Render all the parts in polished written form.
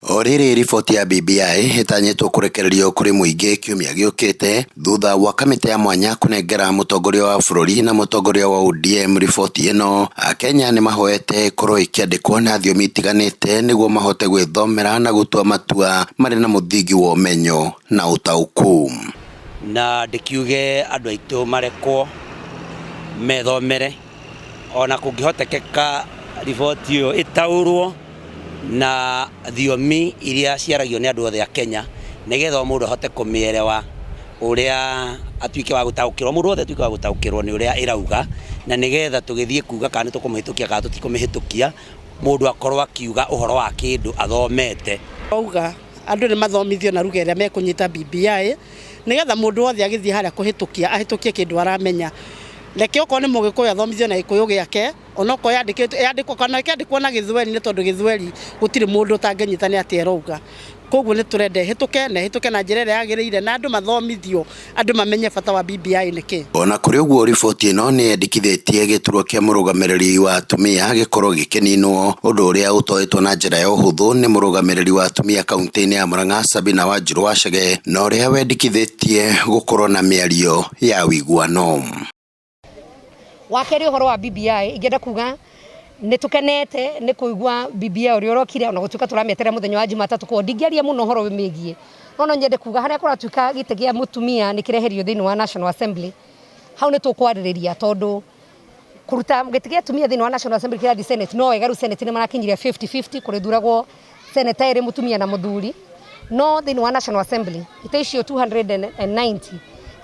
O rĩrĩ riboti ya BBI ĩtanyĩtwo kũrekererio kũrĩ mũingĩ kiumia gĩũkĩte thutha wa kamĩtĩ ya mwanya kũnengera mũtongoria wa bũrũri na mũtongoria wa ODM riboti ĩno, Akenya nĩ mahoete ĩkorwo ĩkĩandĩkwo na thiomi itiganĩte nĩguo mahote gwĩthomera na gũtua matua marĩ na mũthingi wa ũmenyo na ũtaũku. Na ndĩkiuge andũ aitũ marekwo methomere ona kũngĩhotekeka riboti ĩyo ĩtaũrwo na thiomi iria ciaragio nĩ andũ othe a Kenya nĩgetha o mũndũ ahote kũmĩerewa ũrĩa atuĩke wa gũtaũkĩrwo, mũndũ wothe atuĩke wa gũtaũkĩrwo nĩ ũrĩa ĩrauga, na nĩgetha tũgĩthiĩ kuga kana nĩ tũkũmĩhĩtũkia kana tũtikũmĩhĩtũkia, mũndũ akorwo akiuga ũhoro wa kĩndũ athomete. Auga andũ nĩ mathomithio na ruga ĩrĩa mekũnyita BBI nĩgetha mũndũ wothe agĩthiĩ harĩa kũhĩtũkia ahĩtũkie kĩndũ aramenya. Reke okorwo nĩ Mũgĩkũyũ athomithio na Gĩkũyũ gĩake, onokorwo yandĩkĩtwo yandĩkwo kana ĩkĩandĩkwo na Gĩthweri nĩ tondũ Gĩthweri gũtirĩ mũndũ ũtangĩnyita nĩ atĩa ĩrauga. Koguo nĩ tũrenda ĩhĩtũke na ĩhĩtũke na njĩra ĩrĩa yagĩrĩire na andũ mathomithio, andũ mamenye bata wa BBI nĩ kĩ. Ona kũrĩ ũguo riboti ĩno nĩ yendekithĩtie gĩturwa kĩa mũrũgamĩrĩri wa atumia gĩkorwo gĩkĩninwo, ũndũ ũrĩa ũtoetwo na njĩra ya ũhũthũ nĩ mũrũgamĩrĩri wa atumia kaunti-inĩ ya Murang'a Sabina Wanjiru Wachege, na ũrĩa wendekithĩtie gũkorwo na mĩario ya ũiguano. Wa kerĩ ũhoro wa BBI ingĩenda kuga nĩ tũkenete nĩ kũigua BBI ũrĩa ũrokire ona gũtuĩka tũramĩeterera mũthenya wa Jumatatũ koguo ndingĩaria mũno ũhoro ũmĩgiĩ. No no nyende kuga harĩa kũratuĩka gĩtĩ kĩa mũtumia nĩ kĩreherio thĩinĩ wa National Assembly, hau nĩ tũkwarĩrĩria tondũ kũruta gĩtĩ kĩa atumia thĩinĩ wa National Assembly kĩrathiĩ Senate no wega rĩu Senate nĩ marakinyirie 50-50 kũrĩthuragwo Seneta erĩ mũtumia na mũthuri no thĩinĩ wa National Assembly itĩ icio 290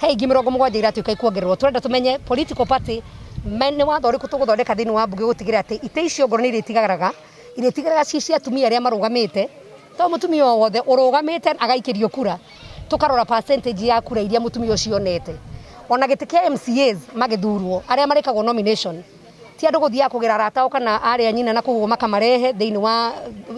he ingĩ 70 iratuĩka ikuongererwo. Tũrenda tũmenye political party nĩ watho ũrĩkũ tũgũthondeka thĩinĩ wa mbunge gũtigĩrĩra atĩ itĩ icio ongorwo nĩ irĩtigaraga, irĩtigaraga ciĩ cia atumia arĩa marũgamĩte, to mũtumia o wothe ũrũgamĩte agaikĩrio kura, tũkarora percentage ya kura iria mũtumia ũcio onete. Ona gĩtĩ kĩa MCAs magĩthurwo arĩa marĩkagwo nomination ti andũ gũthiaga kũgĩra arata ao kana arĩ a nyina na kũguo makamarehe thĩinĩ wa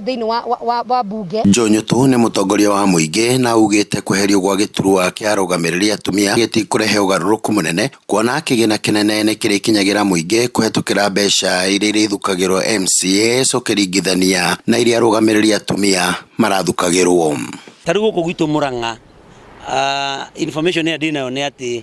thĩinĩ wa, wa, wa, wa bunge. Joe Nyutu nĩ mũtongoria wa mũingĩ na augĩte kweherio gwa gĩturwa kĩa arũgamĩrĩri atumia gĩtikũrehe ũgarũrũku mũnene kuona kĩgĩna kĩnene nĩ kĩrĩkinyagĩra mũingĩ kũhetũkĩra mbeca iria irĩthukagĩrwo MCAs ũkĩringithania na iria arũgamĩrĩri atumia marathukagĩrwo. Ta rĩu gũkũ gwitũ Murang'a, information ĩrĩa ndĩnayo nĩ atĩ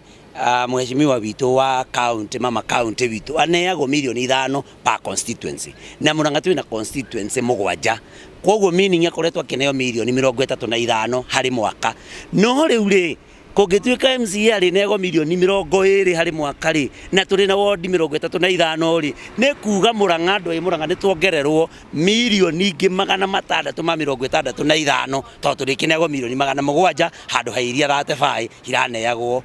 Mheshimiwa witũ wa county, mama county witũ aneagwo mirioni 5 per constituency, na Murang'a twĩna constituency 7, koguo meaning akoretwo akĩneo mirioni 35 harĩ mwaka. No rĩu rĩ, kũngĩtuĩka MCA arĩneagwo mirioni 20 harĩ mwaka rĩ, na tũrĩ na wondi 35 rĩ, nĩ kuga Murang'a, andũ a Murang'a nĩ tuongererwo mirioni ingĩ 665 tondũ tũrĩkĩneagwo mirioni 700 handũ ha iria 35 iraneagwo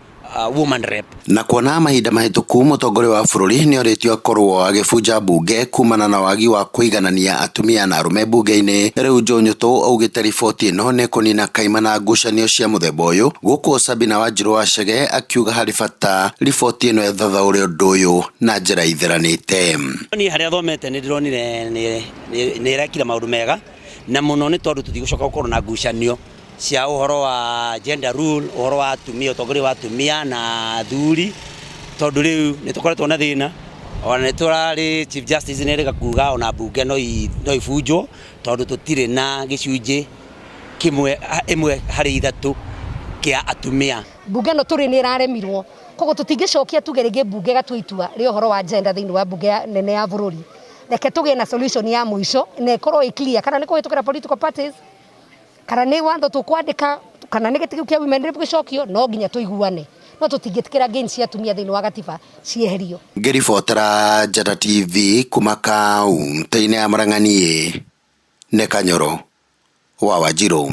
woman rep. Na kuona mahinda mahĩtũku mũtongoria wa bũrũri nĩorĩtio akorwo agĩbunja mbunge kumana na wagi wa kũiganania atumia na arũme mbunge-inĩ, rĩu Joe Nyutu augĩte riboti ĩno nĩ kũnina kaimana ngucanio cia mũthemba ũyũ, gũkũ Sabina Wanjiru Wachege akiuga harĩ bata riboti ĩno ĩthathaũre ũndũ ũyũ na njĩra itheranĩte. Niĩ harĩa thomete nĩ ndĩronire nĩ ĩrekire maũndũ mega na mũno nĩ tondũ tũtigũcoka gũkorwo na ngucanio cia ũhoro wa gender rule, ũhoro wa atumia, ũtongoria wa atumia na athuri, tondũ rĩu nĩ tũkoretwo na thĩna, ona nĩ tũrarĩ Chief Justice nĩ erĩga kuga ona mbunge no ibunjwo tondũ tũtirĩ na gĩcunjĩ kĩmwe ĩmwe harĩ ithatũ kĩa atumia. Mbunge ĩno tũrĩ nĩ ĩraremirwo, koguo tũtingĩcokia tuge rĩngĩ mbunge ĩgatua itua rĩa ũhoro wa gender thĩinĩ wa mbunge nene ya bũrũri. Reke tũgĩe na solution ya mũico na ĩkorwo ĩ clear, kana nĩ kũhĩtũkĩra political parties, kana nĩ watho tũkwandĩka, kana nĩ gĩtĩ kĩu kĩa women rep gĩcokio, no nginya tũiguane. No tũtingĩtĩkĩra gains cia atumia thĩinĩ wa gatiba cieherio. Ngĩribotera Njata TV kuma kaũntĩ-inĩ ya Murang'a niĩ nĩ Kanyoro wa Wanjirũ.